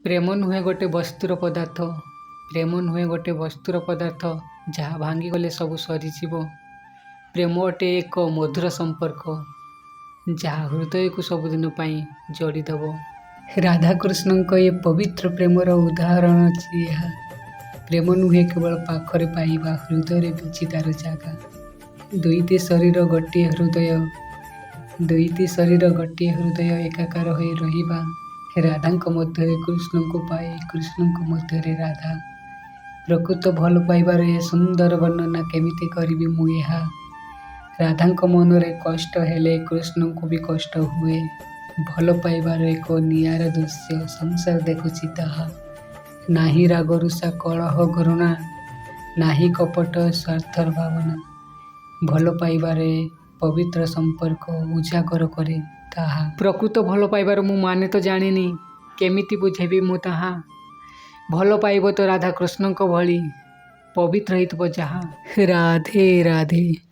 ପ୍ରେମ ନୁହେଁ ଗୋଟେ ବସ୍ତୁର ପଦାର୍ଥ, ପ୍ରେମ ନୁହେଁ ଗୋଟେ ବସ୍ତୁର ପଦାର୍ଥ, ଯାହା ଭାଙ୍ଗିଗଲେ ସବୁ ସରିଯିବ। ପ୍ରେମ ଅଟେ ଏକ ମଧୁର ସମ୍ପର୍କ, ଯାହା ହୃଦୟକୁ ସବୁଦିନ ପାଇଁ ଯୋଡ଼ିଦେବ। ରାଧାକୃଷ୍ଣଙ୍କ ଏ ପବିତ୍ର ପ୍ରେମର ଉଦାହରଣ ଅଛି ଏହା। ପ୍ରେମ ନୁହେଁ କେବଳ ପାଖରେ ପାଇବା, ହୃଦୟରେ ବି ଅଛି ତାର ଜାଗା। ଦୁଇଟି ଶରୀର ଗୋଟିଏ ହୃଦୟ, ଦୁଇଟି ଶରୀର ଗୋଟିଏ ହୃଦୟ ଏକାକାର ହୋଇ ରହିବା। ରାଧାଙ୍କ ମଧ୍ୟରେ କୃଷ୍ଣଙ୍କୁ ପାଇ କୃଷ୍ଣଙ୍କ ମଧ୍ୟରେ ରାଧା। ପ୍ରକୃତ ଭଲ ପାଇବାର ଏ ସୁନ୍ଦର ବର୍ଣ୍ଣନା କେମିତି କରିବି ମୁଁ ଏହା। ରାଧାଙ୍କ ମନରେ କଷ୍ଟ ହେଲେ କୃଷ୍ଣଙ୍କୁ ବି କଷ୍ଟ ହୁଏ। ଭଲ ପାଇବାର ଏକ ନିଆରା ଦୃଶ୍ୟ ସଂସାର ଦେଖୁଛି ତାହା। ନାହିଁ ରାଗ ରୁଷା କଳହ ଘୃଣା, ନାହିଁ କପଟ ସ୍ୱାର୍ଥର ଭାବନା। ଭଲ ପାଇବାରେ ପବିତ୍ର ସମ୍ପର୍କ ଉଜାଗର କରେ ତାହା। ପ୍ରକୃତ ଭଲ ପାଇବାର ମୁଁ ମାନେ ତ ଜାଣିନି, କେମିତି ବୁଝେଇବି ମୁଁ ତାହା। ଭଲ ପାଇବ ତ ରାଧାକୃଷ୍ଣଙ୍କ ଭଳି ପବିତ୍ର ହେଇଥିବ ଯାହା। ରାଧେ ରାଧେ।